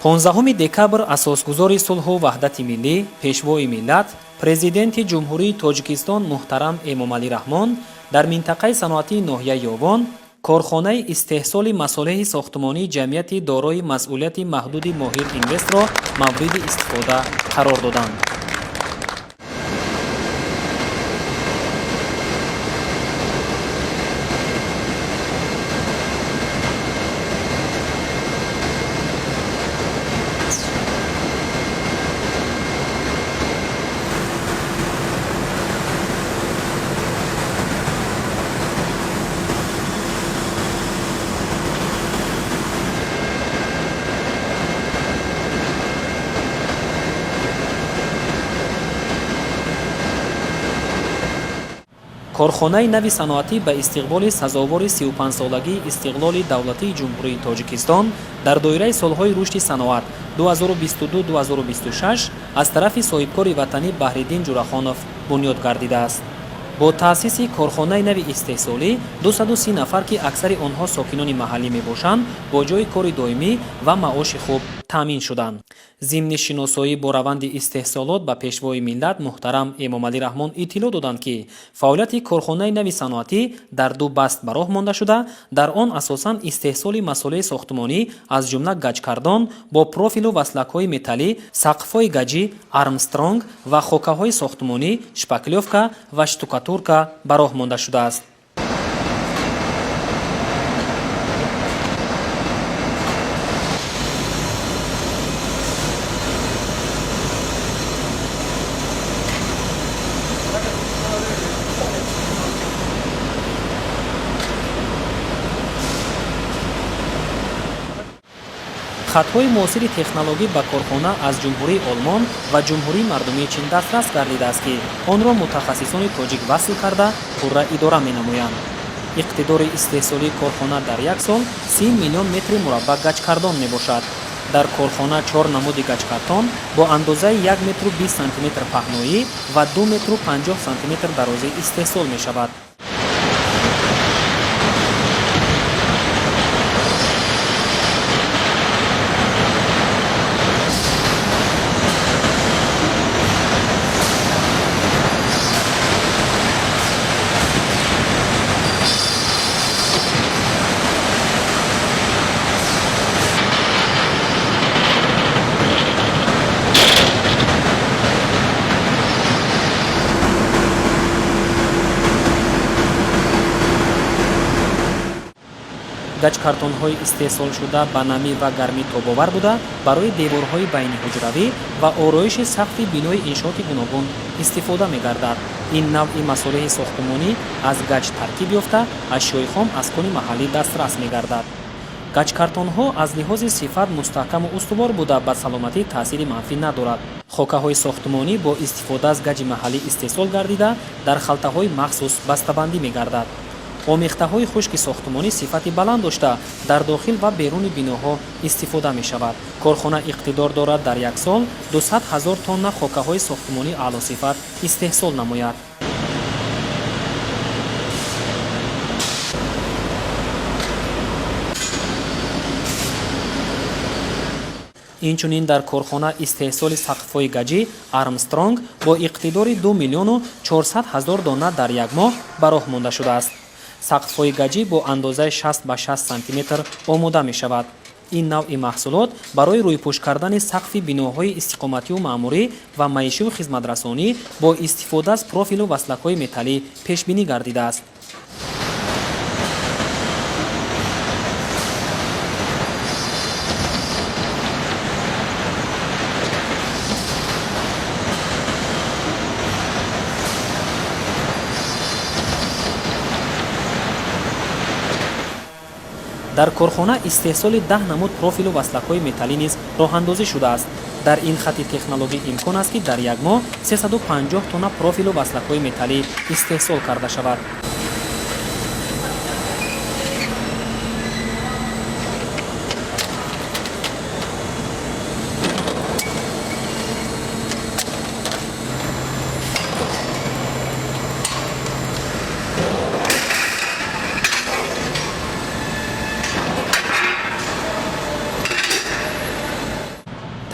15 декабр асосгузори сулҳу ваҳдати миллӣ, пешвои миллат, президенти Ҷумҳурии Тоҷикистон муҳтарам Эмомалӣ Раҳмон дар минтақаи саноатии ноҳияи Ёвон корхонаи истеҳсоли масолеҳи сохтмонии ҷамъияти дорои масъулияти маҳдуди Моҳир Инвестро мавриди истифода қарор доданд. Корхонаи нави саноатӣ ба истиқболи сазовори 35-солагии истиқлоли давлатии Ҷумҳурии Тоҷикистон дар доираи солҳои рушди саноат 2022-2026 аз тарафи соҳибкори ватанӣ Баҳриддин Ҷурахонов бунёд гардидааст. Бо таъсиси корхонаи нави истеҳсолӣ 230 нафар, ки аксари онҳо сокинони маҳаллӣ мебошанд, бо ҷойи кори доимӣ ва маоши хуб таъмин шуданд. Зимни шиносоӣ бо раванди истеҳсолот ба пешвои миллат муҳтарам Эмомалӣ Раҳмон иттилоъ доданд, ки фаъолияти корхонаи нави саноатӣ дар ду баст ба роҳ монда шуда, дар он асосан истеҳсоли масолеҳи сохтмонӣ, аз ҷумла гаҷкардон бо профилу васлакҳои металлӣ, сақфҳои гаҷӣ Армстронг ва хокаҳои сохтмонӣ, шпаклёвка ва штукатурка ба роҳ монда шудааст. Хатҳои муосири технологӣ ба корхона аз Ҷумҳурии Олмон ва Ҷумҳурии Мардумии Чин дастрас гардидааст, ки онро мутахассисони тоҷик васл карда, пурра идора менамоянд. Иқтидори истеҳсолии корхона дар як сол 30 миллион метри мураббаъ гаҷкардон мебошад. Дар корхона чор намуди гаҷкартон бо андозаи 1 метру 20 сантиметр паҳноӣ ва 2 метру 50 сантиметр дарозӣ истеҳсол мешавад. Гаҷкартонҳои истеҳсолшуда ба намӣ ва гармӣ тобовар буда, барои деворҳои байниҳуҷравӣ ва ороиши сақфи бинои иншооти гуногун истифода мегардад. Ин навъи масолеҳи сохтмонӣ аз гаҷ таркиб ёфта, ашёи хом аз кони маҳаллӣ дастрас мегардад. Гаҷкартонҳо аз лиҳози сифат мустаҳкаму устувор буда, ба саломатӣ таъсири манфӣ надорад. Хокаҳои сохтмонӣ бо истифода аз гаҷи маҳаллӣ истеҳсол гардида, дар халтаҳои махсус бастабандӣ мегардад. Омехтаҳои хушки сохтмонӣ сифати баланд дошта, дар дохил ва беруни биноҳо истифода мешавад. Корхона иқтидор дорад дар як сол 200 ҳазор тонна хокаҳои сохтмонии аълосифат истеҳсол намояд. Инчунин дар корхона истеҳсоли сақфҳои гаҷӣ Армстронг бо иқтидори 2 миллиону 400 ҳазор дона дар як моҳ ба роҳ монда шудааст. Сақфҳои гаҷӣ бо андозаи 60 ба 60 сантиметр омода мешавад. Ин навъи маҳсулот барои рӯйпӯш кардани сақфи биноҳои истиқоматию маъмурӣ ва маишию хизматрасонӣ бо истифода аз профилу васлакҳои металлӣ пешбинӣ гардидааст. Дар корхона истеҳсоли 10 намуд профилу васлакҳои металлӣ низ роҳандозӣ шудааст. Дар ин хати технологӣ имкон аст, ки дар як моҳ 350 тонна профилу васлакҳои металлӣ истеҳсол карда шавад.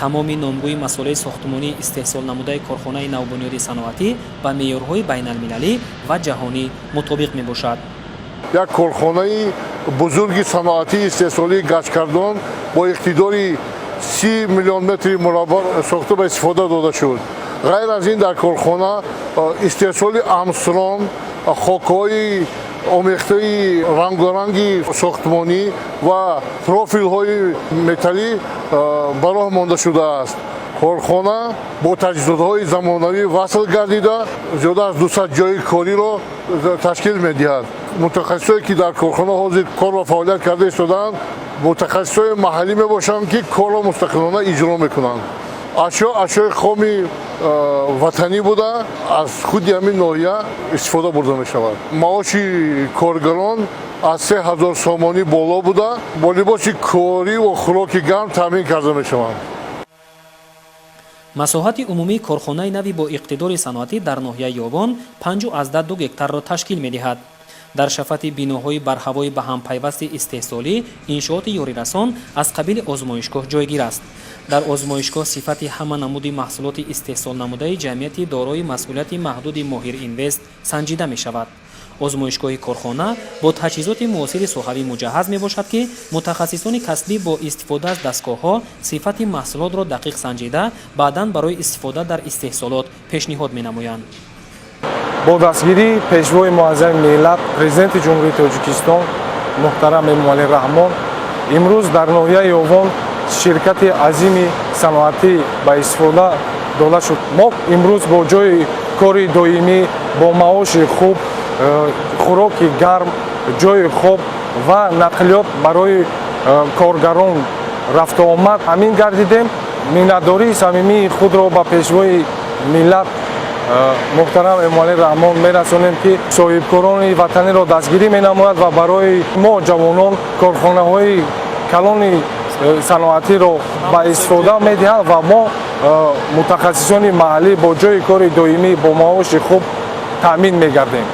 Тамоми номгӯи масолеҳи сохтмонии истеҳсолнамудаи корхонаи навбунёди саноатӣ ба меъёрҳои байналмилалӣ ва ҷаҳонӣ мутобиқ мебошад. Як корхонаи бузурги саноатии истеҳсолии гачкардон бо иқтидори 30 миллион метри мураббаъ сохта ба истифода дода шуд. Ғайр аз ин, дар корхона истеҳсоли амсрон, хокҳои омехтаи рангоранги сохтмонӣ ва профилҳои металлӣ ба роҳ монда шудааст. Корхона бо таҷҳизотҳои замонавӣ васл гардида, зиёда аз 200 ҷойи кориро ташкил медиҳад. Мутахассисое, ки дар корхона ҳозир кор ва фаъолият карда истодаанд, мутахассисои маҳаллӣ мебошанд, ки корро мустақилона иҷро мекунанд. Ашё ашёи хоми ватанӣ буда, аз худи ҳамин ноҳия истифода бурда мешавад. Маоши коргарон аз 3000 сомонӣ боло буда, бо либоси корӣ ва хӯроки гарм таъмин карда мешаванд. Масоҳати умумии корхонаи нави бо иқтидори саноатӣ дар ноҳияи Ёвон 5,2 гектарро ташкил медиҳад. Дар шафати биноҳои барҳавои ба ҳампайвасти истеҳсолӣ иншооти ёрирасон аз қабили озмоишгоҳ ҷойгир аст. Дар озмоишгоҳ сифати ҳама намуди маҳсулоти истеҳсолнамудаи ҷамъияти дорои масъулияти маҳдуди Моҳир Инвест санҷида мешавад. Озмоишгоҳи корхона бо таҷҳизоти муосири соҳавӣ муҷаҳҳаз мебошад, ки мутахассисони касбӣ бо истифода аз дастгоҳҳо сифати маҳсулотро дақиқ санҷида, баъдан барои истифода дар истеҳсолот пешниҳод менамоянд. Бо дастгирии Пешвои муаззами миллат, Президенти Ҷумҳурии Тоҷикистон муҳтарам Эмомалӣ Раҳмон, имрӯз дар ноҳияи Ёвон ширкати азими саноатӣ ба истифода дода шуд. Мо имрӯз бо ҷойи кори доимӣ, бо маоши хуб, хӯроки гарм, ҷойи хоб ва нақлиёт барои коргарон рафтуомад таъмин гардидем. Миннатдории самимии худро ба Пешвои миллат муҳтарам Эмомалӣ Раҳмон мерасонем, ки соҳибкорони ватаниро дастгирӣ менамояд ва барои мо ҷавонон корхонаҳои калони саноатиро ба истифода медиҳанд ва мо мутахассисони маҳаллӣ бо ҷойи кори доимӣ, бо маоши хуб таъмин мегардем.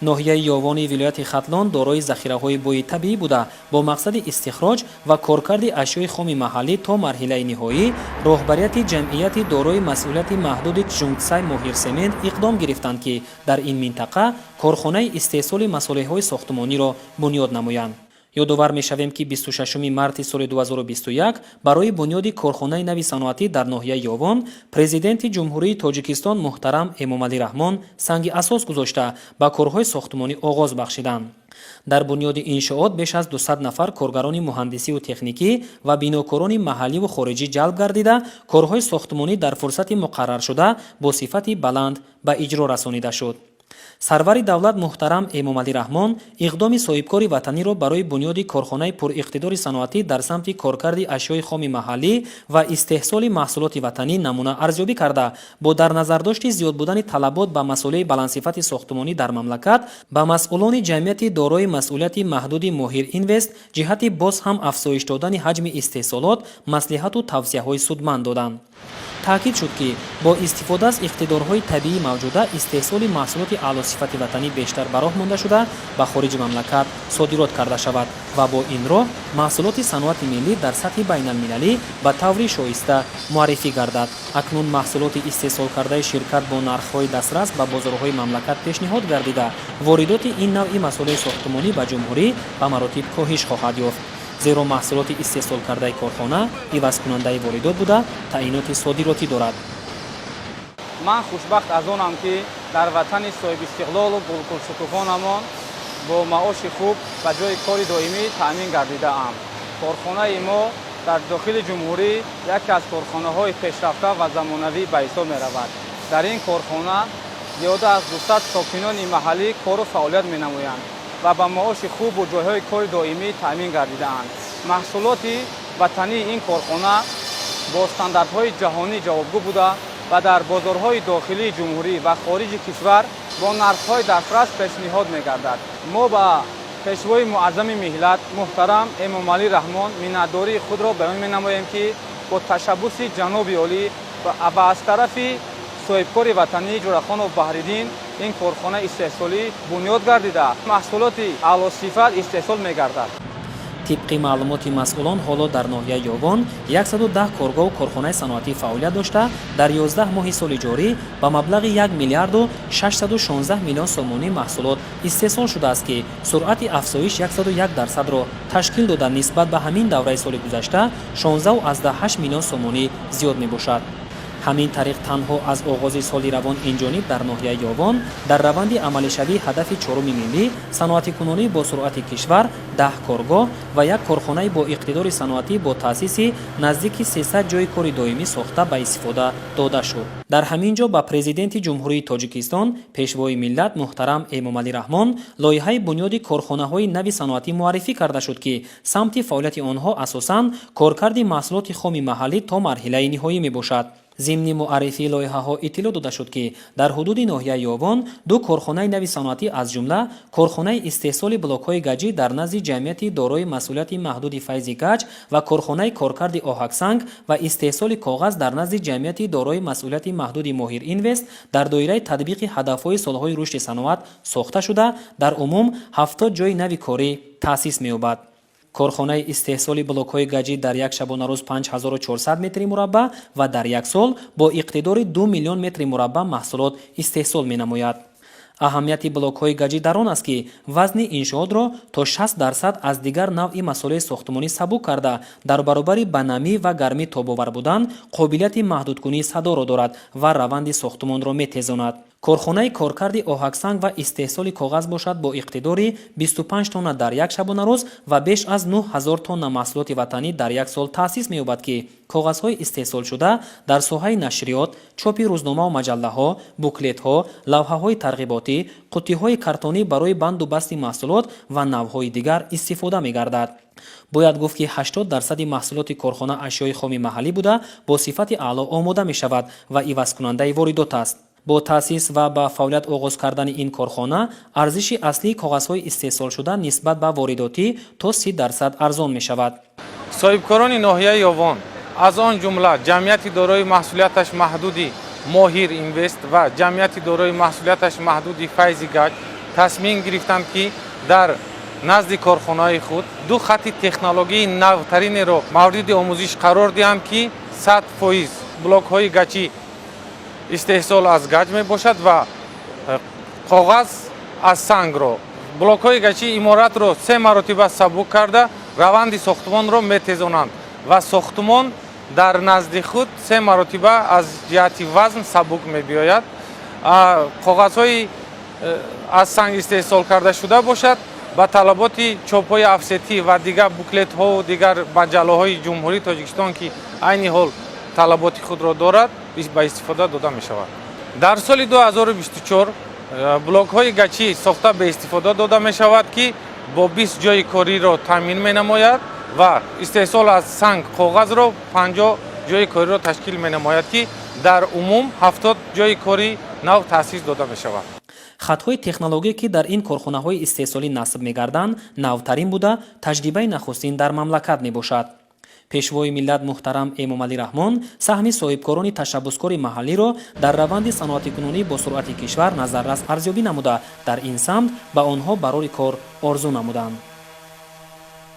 Ноҳияи Ёвони вилояти Хатлон дорои захираҳои бойи табиӣ буда, бо мақсади истихроҷ ва коркарди ашёи хоми маҳаллӣ то марҳилаи ниҳоӣ роҳбарияти ҷамъияти дорои масъулияти маҳдуди Чжунксай Моҳирсемент иқдом гирифтанд, ки дар ин минтақа корхонаи истеҳсоли масолеҳҳои сохтмониро бунёд намоянд. Ёдовар мешавем, ки 26 марти соли 2021 барои бунёди корхонаи нави саноатӣ дар ноҳияи Ёвон Президенти Ҷумҳурии Тоҷикистон муҳтарам Эмомалӣ Раҳмон санги асос гузошта, ба корҳои сохтмонӣ оғоз бахшиданд. Дар бунёди иншоот беш аз 200 нафар коргарони муҳандисиву техникӣ ва бинокорони маҳалливу хориҷӣ ҷалб гардида, корҳои сохтмонӣ дар фурсати муқарраршуда бо сифати баланд ба иҷро расонида шуд. Сарвари давлат муҳтарам Эмомалӣ Раҳмон иқдоми соҳибкори ватаниро барои бунёди корхонаи пуриқтидори саноатӣ дар самти коркарди ашёи хоми маҳаллӣ ва истеҳсоли маҳсулоти ватанӣ намуна арзёбӣ карда, бо дар назардошти зиёд будани талабот ба масолеҳи баландсифати сохтмонӣ дар мамлакат ба масъулони ҷамъияти дорои масъулияти маҳдуди Моҳир Инвест ҷиҳати боз ҳам афзоиш додани ҳаҷми истеҳсолот маслиҳату тавсияҳои судманд доданд. Таъкид шуд, ки бо истифода аз иқтидорҳои табиӣ мавҷуда истеҳсоли маҳсулоти аълосифати ватанӣ бештар ба роҳ монда шуда, ба хориҷи мамлакат содирот карда шавад ва бо ин роҳ маҳсулоти саноати миллӣ дар сатҳи байналмилалӣ ба таври шоиста муаррифӣ гардад. Акнун маҳсулоти истеҳсолкардаи ширкат бо нархҳои дастрас ба бозорҳои мамлакат пешниҳод гардида, воридоти ин навъи масолеҳи сохтмонӣ ба ҷумҳурӣ ба маротиб коҳиш хоҳад ёфт, зеро маҳсулоти истеҳсолкардаи корхона ивазкунандаи воридот буда, таъиноти содиротӣ дорад. Ман хушбахт аз онам, ки дар ватани соҳибистиқлолу гулгулшукуфонамон бо маоши хуб ба ҷойи кори доимӣ таъмин гардидаам. Корхонаи мо дар дохили ҷумҳурӣ яке аз корхонаҳои пешрафта ва замонавӣ ба ҳисоб меравад. Дар ин корхона зиёда аз 200 сокинони маҳаллӣ кору фаъолият менамоянд ва ба маоши хубу ҷойҳои кори доимӣ таъмин гардидаанд. Маҳсулоти ватании ин корхона бо стандартҳои ҷаҳонӣ ҷавобгӯ буда ва дар бозорҳои дохилии ҷумҳурӣ ва хориҷи кишвар бо нархҳои дастрас пешниҳод мегардад. Мо ба Пешвои муаззами миллат муҳтарам Эмомалӣ Раҳмон миннатдории худро баён менамоем, ки бо ташаббуси ҷаноби олӣ ва аз тарафи соҳибкори ватанӣ Ҷурахонов Баҳриддин ин корхонаи истеҳсолӣ бунёд гардида, маҳсулоти аълосифат истеҳсол мегардад. Тибқи маълумоти масъулон, ҳоло дар ноҳияи Ёвон 110 коргоҳу корхонаи саноатӣ фаъолият дошта, дар 11 моҳи соли ҷорӣ ба маблағи 1 миллиарду 616 миллион сомонӣ маҳсулот истеҳсол шудааст, ки суръати афзоиш 101 дарсадро ташкил дода, нисбат ба ҳамин давраи соли гузашта 16,8 миллион сомонӣ зиёд мебошад. Ҳамин тариқ, танҳо аз оғози соли равон инҷониб дар ноҳияи Ёвон дар раванди амалишавии ҳадафи чоруми миллӣ, саноатикунонии бо суръати кишвар, 10 коргоҳ ва як корхонаи бо иқтидори саноатӣ бо таъсиси наздики 300 ҷойи кори доимӣ сохта ба истифода дода шуд. Дар ҳамин ҷо ба Президенти Ҷумҳурии Тоҷикистон, Пешвои миллат муҳтарам Эмомалӣ Раҳмон лоиҳаи бунёди корхонаҳои нави саноатӣ муаррифӣ карда шуд, ки самти фаъолияти онҳо асосан коркарди маҳсулоти хоми маҳаллӣ то марҳилаи ниҳоӣ мебошад. Зимни муаррифии лоиҳаҳо иттилоъ дода шуд, ки дар ҳудуди ноҳияи Ёвон ду корхонаи нави саноатӣ, аз ҷумла корхонаи истеҳсоли блокҳои гаҷӣ дар назди ҷамъияти дорои масъулияти маҳдуди «Файзи гаҷ» ва корхонаи коркарди оҳаксанг ва истеҳсоли коғаз дар назди ҷамъияти дорои масъулияти маҳдуди «Моҳир Инвест» дар доираи татбиқи ҳадафҳои солҳои рушди саноат сохта шуда, дар умум 70 ҷойи нави корӣ таъсис меёбад. Корхонаи истеҳсоли блокҳои гаҷӣ дар як шабонарӯз 5400 метри мураббаъ ва дар як сол бо иқтидори 2 миллион метри мураббаъ маҳсулот истеҳсол менамояд. Аҳамияти блокҳои гаҷӣ дар он аст, ки вазни иншоотро то 60% аз дигар навъи масолеҳи сохтмонӣ сабук карда, дар баробари ба намӣ ва гармӣ тобовар будан, қобилияти маҳдудкунии садоро дорад ва раванди сохтмонро метезонад. Корхонаи коркарди оҳаксанг ва истеҳсоли коғаз бошад, бо иқтидори 25 тонна дар як шабонарӯз ва беш аз 9000 тонна маҳсулоти ватанӣ дар як сол таъсис меёбад, ки коғазҳои истеҳсолшуда дар соҳаи нашриёт, чопи рӯзномаву маҷаллаҳо, буклетҳо, лавҳаҳои тарғиботӣ, қуттиҳои картонӣ барои банду басти маҳсулот ва навъҳои дигар истифода мегардад. Бояд гуфт, ки 80 дарсади маҳсулоти корхона ашёи хоми маҳаллӣ буда, бо сифати аъло омода мешавад ва ивазкунандаи воридот аст. Бо таъсис ва ба фаъолият оғоз кардани ин корхона арзиши аслии коғазҳои истеҳсолшуда нисбат ба воридотӣ то 30% арзон мешавад. Соҳибкорони ноҳияи Ёвон, аз он ҷумла ҷамъияти дорои маҳсулияташ маҳдуди «Моҳир Инвест» ва ҷамъияти дорои маҳсулияташ маҳдуди «Файзи гаҷ», тасмим гирифтанд, ки дар назди корхонаҳои худ ду хатти технологияи навтаринеро мавриди омӯзиш қарор диҳанд, ки 100% блокҳои гачӣ истеҳсол аз гаҷ мебошад ва коғаз аз сангро. Блокҳои гачӣ иморатро се маротиба сабук карда, раванди сохтмонро метезонанд ва сохтмон дар назди худ се маротиба аз ҷиҳати вазн сабук мебиёяд. Коғазҳои аз санг истеҳсол карда шуда бошад, ба талаботи чопҳои офсетӣ ва дигар буклетҳову дигар маҷаллаҳои Ҷумҳурии Тоҷикистон, ки айни ҳол талаботи худро дорад, ба истифода дода мешавад. Дар соли 2024 блокҳои гачӣ сохта ба истифода дода мешавад, ки бо 20 ҷойи кориро таъмин менамояд ва истеҳсол аз санг коғазро 50 ҷойи кориро ташкил менамояд, ки дар умум 70 ҷойи кори нав таъсис дода мешавад. Хатҳои технологие, ки дар ин корхонаҳои истеҳсолӣ насб мегарданд, навтарин буда, таҷрибаи нахустин дар мамлакат мебошад. Пешвои миллат муҳтарам Эмомалӣ Раҳмон саҳми соҳибкорони ташаббускори маҳаллиро дар раванди саноатикунонии босуръати кишвар назаррас арзёбӣ намуда, дар ин самт ба онҳо барори кор орзу намуданд.